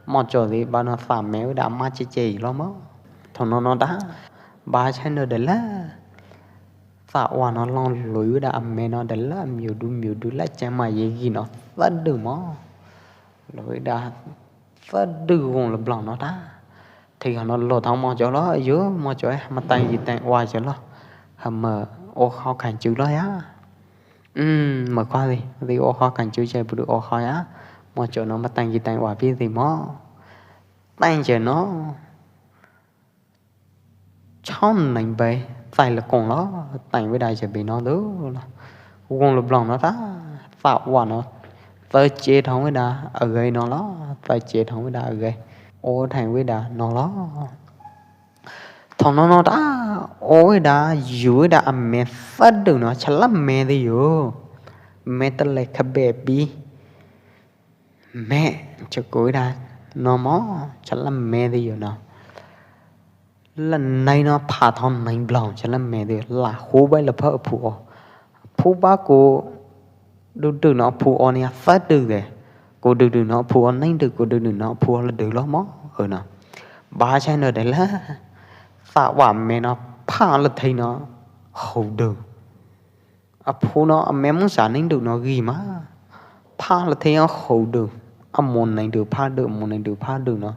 Mo cho di, ba no sa me wi da, ma che che i lo mo. Thong no no ta, ba chai no de la. Sa wa no long lui wi da, a me no de la, miu du, miu du la, che ma ye gi no, sa du mo. Lui da, sa du gong lo phlong no ta. Thì hơ nó lột thong mo cho lo, yus mo cho, hơ mă tang yi tang wa cho lo. Hơ mă ô khó khăn chữ lo ya. Ừm, mă khoa gì, gì ô khó khăn chữ che bu du ô khó ya. Mo cho nó mă tang yi tang wa pi gì mo. Tang che no. Chong neng bai, tai lo kong lo, tang wi da che bi no du lo. Gong lo phlong no ta, sa wa no. Tơ che thong wi da, a gai no lo, tơ che thong wi da, a gai. Ô thang wi da, no lo. Thong no no ta, ô wi da, yu wi da, a me sa du no, cha la me di yu. Me ta le kha be pi. Me, cha ku wi da, no mo, cha la me di yu no. La nai no pha thong neng phlong, cha la me di, la hu bai la pha phu o. Phu ba ku du du no phu o ni a sa du de. Ku du du no phu o neng du, ku du du no phu o la du lo mo. Ơ no. Ba chai no de la. Sa wa me no pha la thei no hu du. A phu no, a me mong sa neng du no gi ma. Pha la thei a khâu du. A mon neng du pha du, mon neng du pha du no.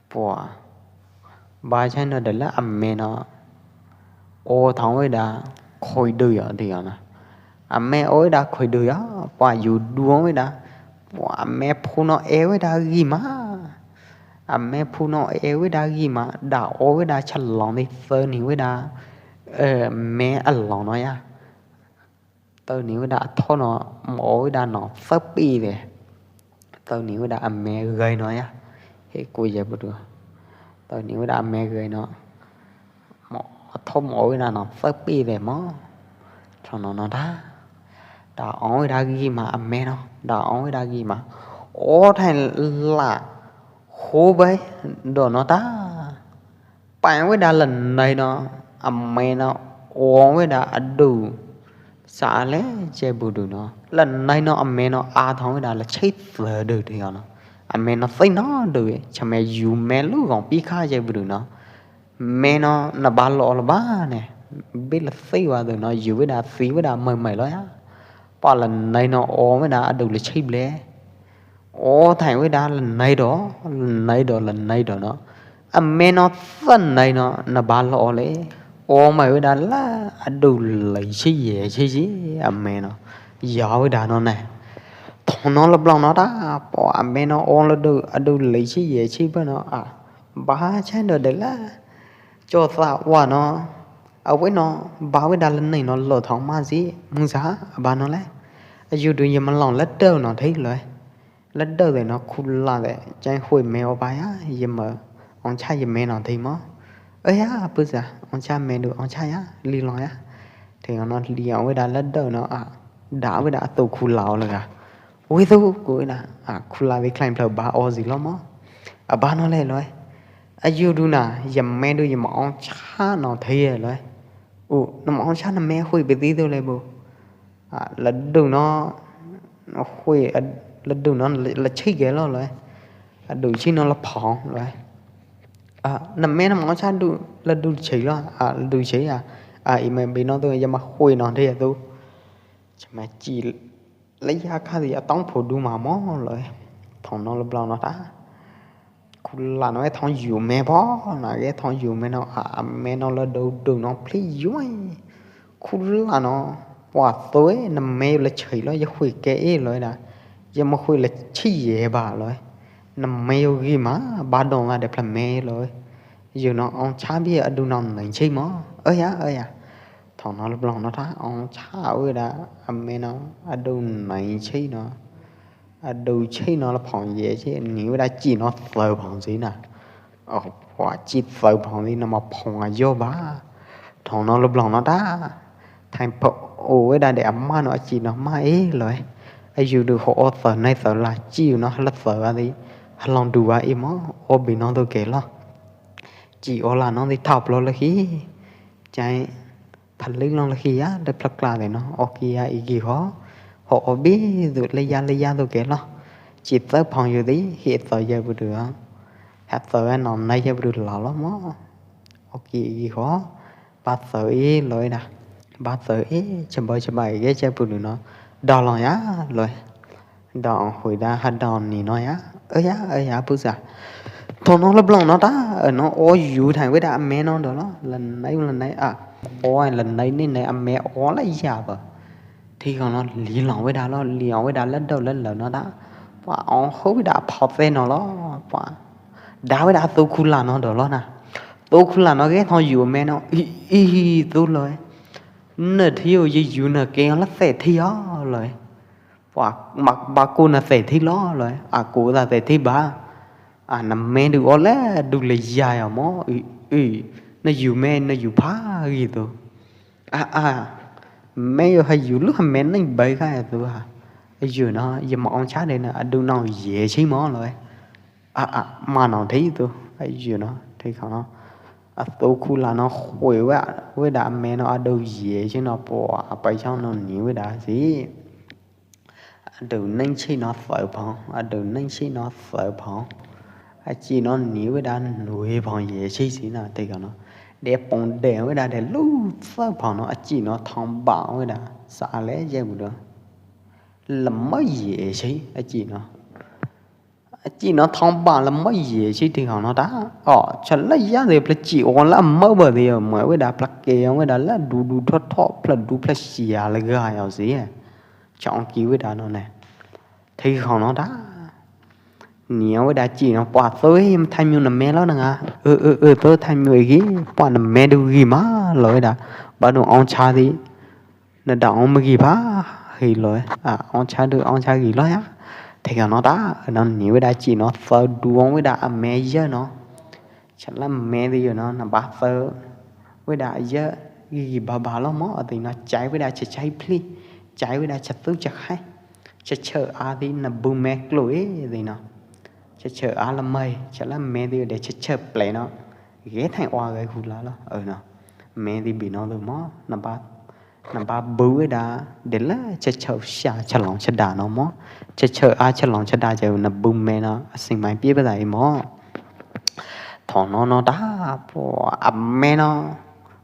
Pua. Ba chai no de la a me no. Ô thong wi da khôi du yo di yo no. A me ô wi da khôi du yo. Pua yu du wi da. Pua a me phu no e wi da gi ma. A me phu no e wi da gi ma. Da ô wi da cha long di thơ ni wi da. Ơ, me a long no ya. Tơ ni wi da a tho no, mo wi da no, phớp pi de. Tơ ni wi da a me gai no ya. He ku ye bu du. Tơ ni wi da a me gai no. Mo a tho mo wi da no, phớp pi de mo. Thong no no da. Da ong wi da gi ma a me no. Da ong wi da gi ma. Ô thai la. Hu bai. Do no ta. Pang wi da la nai no, a me no, ong wi da a du. Sa le che bu du no. La nai no, a me no, a thong wi da la chai thơ du di yo no. A me no thei no du, cha me yu me lu gong pi kha che bu du no. Me no, na ba lo la ba ne. Bi la thei wa du no, yu wi da, thei wi da, mai mai lo ya. Pa la nai no, ong wi da, a du la chai ble. Ô thai wi da la nai do, la nai do, la nai do no. A me no sa nai no, na ba lo le. Ô mai wi da la, a du lei chi ye chi chi, a me no. Ya wi da no ne. Thong no la phlong no ta, po a me no ô la du, a du lei chi ye chi ba no a. Ba chai no de la. Cho sa wa no. A wi no, ba wi da la nai no lo thong ma chi, mong sa, a ba no le. A yu du ye ma long la dơ no thei lo. Lát đơ̆ de no khu la de, chang hui me o pa ya, ye mơ, ong cha ye me no thei mo. Ơ ya, pư sa, ong cha me du, ong cha ya, li long ya. Thei no li ong wei da lát đơ̆ no a, da wei da tu khu la o le ga. Wei tu, ku wei da, a, khu la wei khlain phlơ ba o zi lo mo. A ba no le lo e. A yu du na, ye me du ye mơ ong cha no thei lo e. U, no mơ ong cha na me hui pe ti tu le bu. A, lát đơ̆ no, hui, a, lát đơ̆ no, lát, lát chei ge lo lo e. A, đơ̆ chei no lát phong lo e. A, na me na mong cha đơ̆, lát đơ̆ chei lo, a, lát đơ̆ chei a. A, i me bi no tu ya ma hui no de tu. Cha ma chi, lát ya kha di a tong phu du ma mo lo e. Phong no lát blau no ta. Khu la no e thong yu me po, na ge thong yu me no, a, a me no lát đơ̆ đơ̆ no pli yu e. Khu la no, wa tu e, na me lát chei lo, ya hui ke e lo e da. Ya ma hui lát chei ye ba lo e. Na me yo gi ma, ba dong la de pla me lo e. Yu no ong cha bi a du no neng chei mo. Ơ ya, ơ ya. Thong no lát blau no ta, ong cha wei da, a me no, a du neng chei no. A du chei no lát phong ye chei, ni wei da chi no thơ phong si na. O, Pua chih txawv phoo li no mas phoo a yo ba. Thong no lub long no ta. Thai pha u weda de a ma no a chih no ma e lo e. A yu du ho o txawv nai txawv la chih u no ha la txawv a di. Ha long du a i mo o bi no tu ke lo. Chih o la no di thao plo lo hi. Chai pha lưk long lo hi a de pla kla de no. O ki a i ki ho. Ho o bi du le ya le ya tu ke lo. Chih txawv phoo yu di hi txawv ya bu du a. Ha txawv a no nai ya bu du la lo mo. Ok, i ho, ba txawv i lo i da. Ba txawv i, chaba chaba i ke cha pu nu no. Da lo ya, lo. Da ong hui da, ha da ong ni no ya. Ơ ya, ơ ya, pu sa. Thong no lub long no ta, ơ no, o yu thai wei da a me no do lo. Lăn nai, lăn nai, a. O ai lăn nai ni nai a me o la ya ba. Thi khong no, li long wei da lo, li ong wei da lad dau lad lawm no da. Pua ong ho wei da phao tse no lo, pua. Da wei da tu khu la no do lo na. Tu khu la no ke thong yu me no, i, i, i, tu lo e. Nơ thi yo ye yu nơ ke la tse thi yo lo e. Pua, mak ba ku nơ tse thi lo lo e. A ku da tse thi ba. A na me du o le, du le ya ya mo, i, i. Nơ yu me, nơ yu pha gi tu. A, a, me yo ha yu lu ha me neng bai ka ya tu ha. Yu no, ye ma ong cha de na, a du nong ye chi mo lo e. A, a, ma nong thei tu. A yu no, thei khong no. A tu khu la no hui wa, wei da me no a du ye chi no po, a pai chong no ni wei da si. A du neng chi no txawv phong, a du neng chi no txawv phong. A chi no ni wei da nui phong ye chi si na te ka no. De pong de wei da de lu txawv phong no, a chi no thong ba wei da. Sa le ye bu do. La mai ye chi, a chi no. A chi no thong ba la mai ye chi te ka no ta. O, cha la ya de pla chi o la mai ba de mai wei da pla ke wei da la du du tho tho, pla du pla sia la ga ya si. Chong ki wei da no ne. Thei khong no da. Ni wei da chi no pua tui, thai myu na me lo na nga. Ơ, ơ, ơ, tui thai myu e gi, pua na me du gi ma lo wei da. Ba du ong cha di. Na da ong ma gi ba, hi lo e. A, ong cha du, ong cha gi lo ya. Thei khong no da, no ni wei da chi no, txawv du ong wei da a me ye no. Cha la me di yo no, na ba txawv. Wei da ya, gi gi ba ba lo mo, a di no chai wei da cha chai pli. Chai wei da cha tu cha khai. Cha chau a di na bu me klu e di no. Cha chau a la mai, cha la me di yo de cha chau ple no. Ge thai wa ge hu la lo, ơ no. Me di bi no lo mo, na ba Na ba bu wei da, de la cha chau sha cha long cha da no mo. Cha chau a cha long cha da cha na bu me no, a sing mai pie ba da i mo. Thong no no da, po a me no,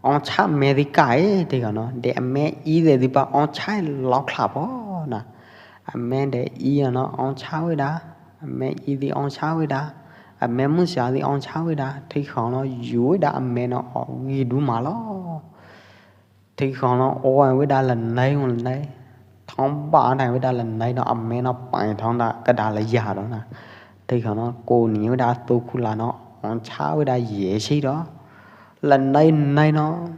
ong cha me di ka e, de ka no, de a me i de di ba ong cha lo kla po na. A me de i no, ong cha wei da, a me i di ong cha wei da, a me mu sha di ong cha wei da, thei khong no, yu wei da a me no, o gi du ma lo. Thei khong no, o wei da la nai, wei la nai. Thong ba nai wei da la nai no, a me no pai thong da, ka da la ya do na. Thei khong no, ko ni wei da tu khu la no, ong cha wei da ye chi do. La nai nai no.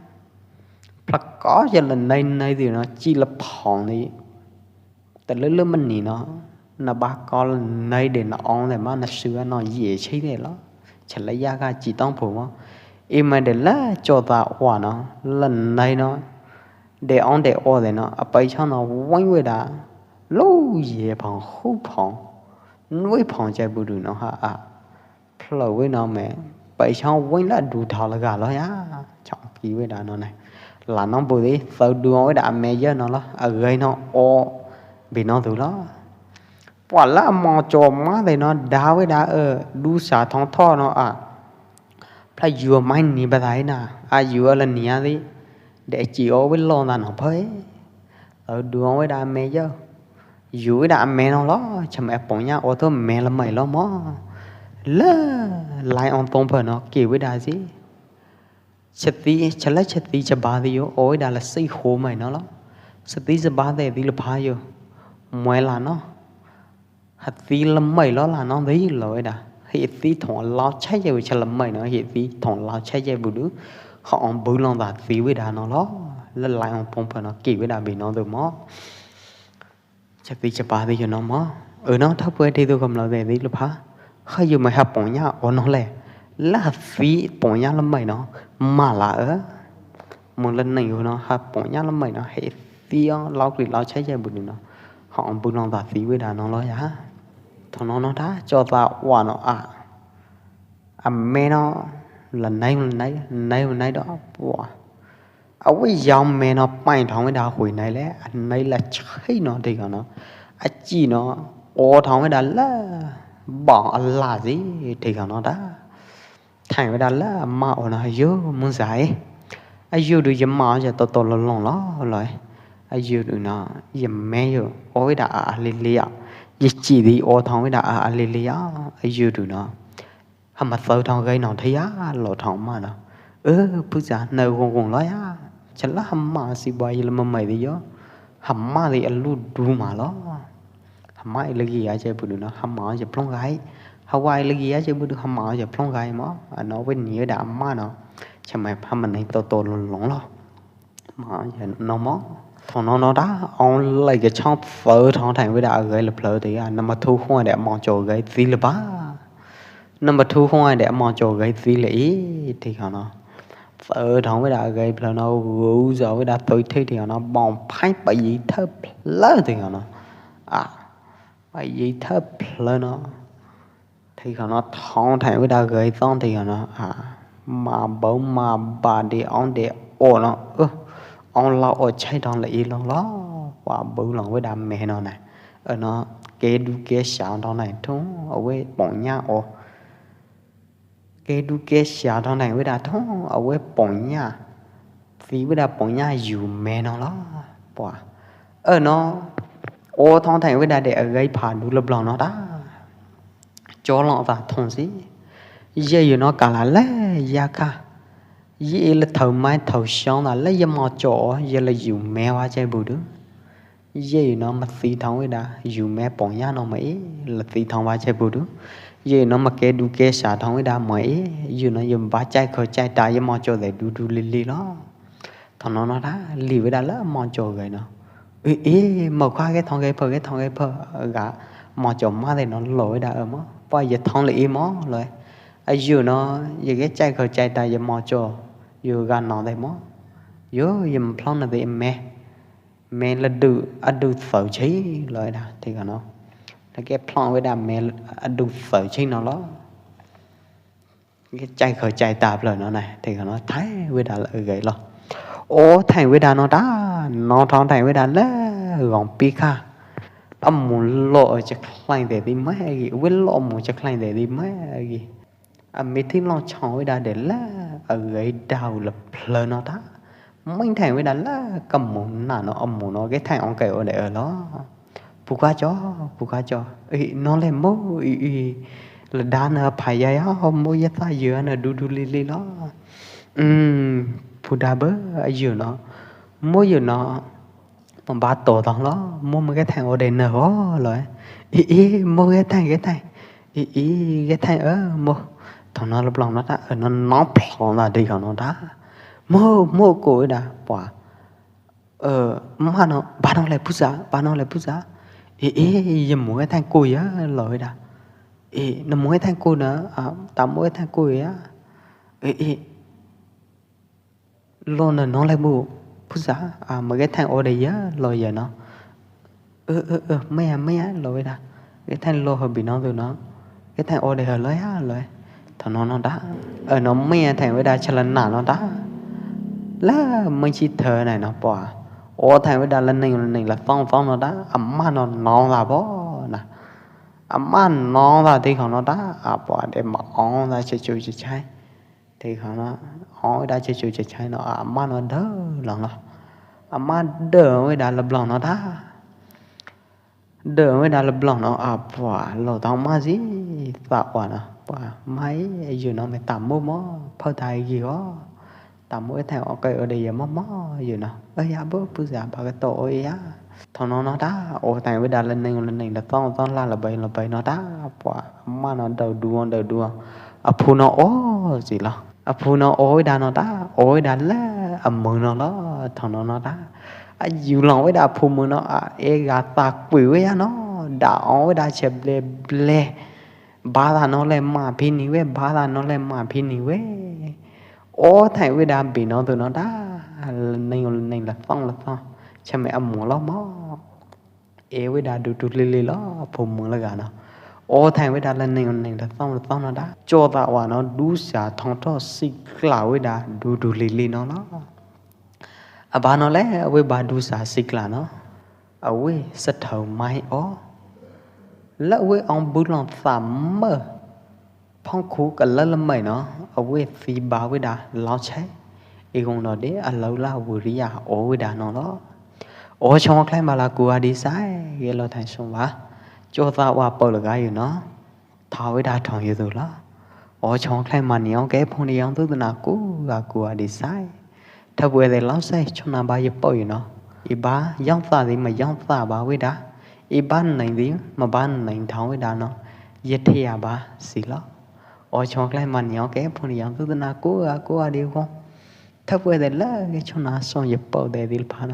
Pla ko ya la nai nai di no, chi la phong di. Ta lơ lơ mani no, na ba ko la nai de na ong de ma na sua no ye chi de lo. Cha la ya ka chi tong phu mo. I mai de la cho ta wa no, la nai no. De ong de o de no, a pai chong no wang wei da. Lu ye phong hu phong. Nui phong chai bu du no ha a. Phleu wei no me, pai chong weng la du thao la ga lo ya. Chong ki wei da no ne. La no bu di, txawv du wei da a me ye no lo, a gai no o, bi no du lo. Pua la mo cho ma de no, da wei da, ơ, du sa thong tho no a. Phleu yu mai ni ba dai na, a yu la ni a di. De chi o wei lo na no phai. Txawv du wei da a me ye. Yu wei da a me no lo, cha me pong ya, o to me la mai lo mo. La, lai ong tong pha no, ki wei da si. Cha ti, cha la cha ti cha ba di yo, o wei da la si ho mai no lo. Cha ti cha ba de di la pha yo. Mai la no. Ha ti la mai lo la no di lo wei da. Hi ti thong lao cha ye wei cha la mai no, hi ti thong lao cha ye bu du. Ha ong bu long da ti wei da no lo. La lai ong tong pha no, ki wei da bi no du mo. Cha ti cha ba di yo no mo. Ơ no, tha pue di du kam lo de di la pha. Kha yu mai ha pong ya o no le. Laj ha fiv pom nyab laj mei no, ma la, mus laj neej no ha pom nyab laj mei no, he fiv o, lau kli lau cheb cheb pw no, ho pw lon ta fiv wb da no los ya. Thaum no no ta cho ta ua no a, a me no, la nai la nai, nai la nai do ua. A wb yau me no pain thong wb da hui nai le, a nai la chai no thik no, a chi no, o thong wb da la, bong a la si thik no ta. Thain wb da la ma o no, yo, mung sai. A yo du ya ma ya to to lo long lo lo. A yo du no, ya me yo, o wb da a a li li a. Ya chi di o thong wb da a a li li a. A yo du no. Ha ma tau thong gai no thia lo thong ma no. Ơ, phu za na gong gong lo ya. Cha la ha ma si ba yi la ma mai di yo. Ha ma di a lu du ma lo. Ha ma i lagi a che bu du no, ha ma ya plong gai. Ha wa i lagi a che bu du, ha ma ya plong gai mo. A no wb ni da ma no. Cha mai ha ma nai to to long long lo. Ma ya no mo. Thong no no da, ong lai ke chong pho thong thain wb da a gai la phleu te ya. Na ma thu hua de ma cho gai ti la ba. Na ma thu hua de ma cho gai ti la i, ti kha no. Pho thong wb da a gai phleu no, gu za wb da toi thei ti kha no, bong phai pa yi thơ phleu ti kha no. A, pa yi thơ phleu no. Thei kha no thong thain wb da gai tong thei kha no. A, ma bau ma ba de ong de o no. Ơ, ong lau o chai thong la i long lo. Wa bau long wb da me no na. Ơ no, ke du ke sa thong na thong, a wb pong nya o. Ke du ke sa thong na wb da thong, a wb pong nya. Fi wb da pong nya yu me no lo. Pua. Ơ no, o thong thain wb da de a gai pha du la blong no ta. Cho lon ta thong si. Ye yu no ka la le ya ka. Ye la thau mai thau shong la le ye mo cho ye la yu me wa che bu du. Ye yu no ma si thong wb da yu me pong ya no ma i la si thong wa che bu du. Ye yu no ma ke du ke sa thong wb da ma i yu no ye ba chai kho chai ta ye mo cho de du du li li lo. Thong no no da, li wb da la mo cho gai no. Ê, ê, mo kha ke thong gai pho, ke thong gai pho, ga mo cho ma de no lo wb da ơ mo. Pa ye thong le i mo lo. A yu no, ye ke chai kho chai ta ye mo cho, yu ga no de mo. Yu, ye mo phlong no de me. Me la du, a du thau chi lo da, thei kha no. La ke phlong wb da me a du thau chi no lo. Ke chai kho chai ta phleu no na, thei kha no, thain wb da la gai lo. O thain wb da no da, no thong thain wb da la gong pi kha. A mu lo cha khlain de di mai gi, wb lo mu cha khlain de di mai gi. A mi thi long chong wb da de la, a gai dau la phleu no da. Main thain wb da la, ka mu na no, a mu no, ke thain ong kai o de ơ lo. Pu ka cho, pu ka cho. Ê, no le mo, ê, ê. La da na pha ya ya, ho mo ya ta yơ na du du li li lo. Ừm, pu da bơ, a yơ no. Mo yơ no. Mo ba to tong lo, mo mo ke thain o de na ho lo. Ê, ê, mo ke thain, ke thain. Ê, ê, ke thain ơ, mo. Thong no la blong no ta, ơ, no no phlong la de ho no ta. Mo, mo ko da, pua. Ơ, ma no, ba no le pu za, ba no le pu za. Ê, ê, ye mo ke thain ko ya, lo da. Ê, na mo ke thain ko na, a, ta mo ke thain ko ya. Ê, ê. Lo na no le bu, pu za, a, mo ke thain o de ya, lo ya no. Ơ, ơ, ơ, mai a, mai a, lo da. Ke thain lo ha bi no tu no. Ke thain o de ha lo ya, lo. Thong no no da. Ơ, no mai a thain wb da cha la na no da. La mai chi thơ nai no pua. O thain wb da la ning, la ning la thong thong no da. A ma no no la bo na. A ma no la ti kho no da. A pua de ma ong da che chu che chai. Thei kha no, o da che chu che chai no, a ma no dau long lo. A ma dau wb da la blong no da. Dau wb da la blong no, a pua lo tong ma si, pa ua no, pua mai, yu no me ta mo mo, phau thai gi ho. Ta mo e thai o kai o de ya mo mo, yu no. Ơ ya bo pu za ba ka to o ya. Thong no no da, o thain wb da la ning la ning la thong thong la la bai la bai no da, pua ma no dau duong dau duong. A phu no o si lo. A phu no o wb da no da, o wb da la a mui no lo, thong no no da. A yu long wb da a phu mui no a e ga ta kui wb ya no, da o wb da che ble ble. Ba ta no le ma phi ni we, ba ta no le ma phi ni we. O thai we da bi no tu no da, neng neng la thong la thong, cha me a mu lo mo. E we da du du li li lo, phu mu la ga no. O thai we da la neng neng la thong la thong no da. Cho ta wa no du sa thong tho si kla we da du du li li no lo. A ba no le, a we ba du sa si kla no. A we sa thau mai o. La we ong bu long tham mơ. Phong khu ka la la mai no, a we si ba we da lao chai. I gong no de, a lau la wu ri ya o we da no lo. O chong khlai ma la ku a di sai, ye lo thai song ba. Cho ta wa pau la ga yu no. Tha we da thong yu tu lo. O chong khlai ma ni o ke phong ni yang tu tu na ku a ku a di sai. Thap we de lau sai, chong na ba ye pau yu no. I ba yang ta di ma yang ta ba we da. I ba neng di ma ba neng thong we da no. Ye thia ba si lo. O chong khlai ma ni o ke phong ni yang tu tu na ku a ku a di gong. Thap we de la ke chong na song ye pau de di pha no.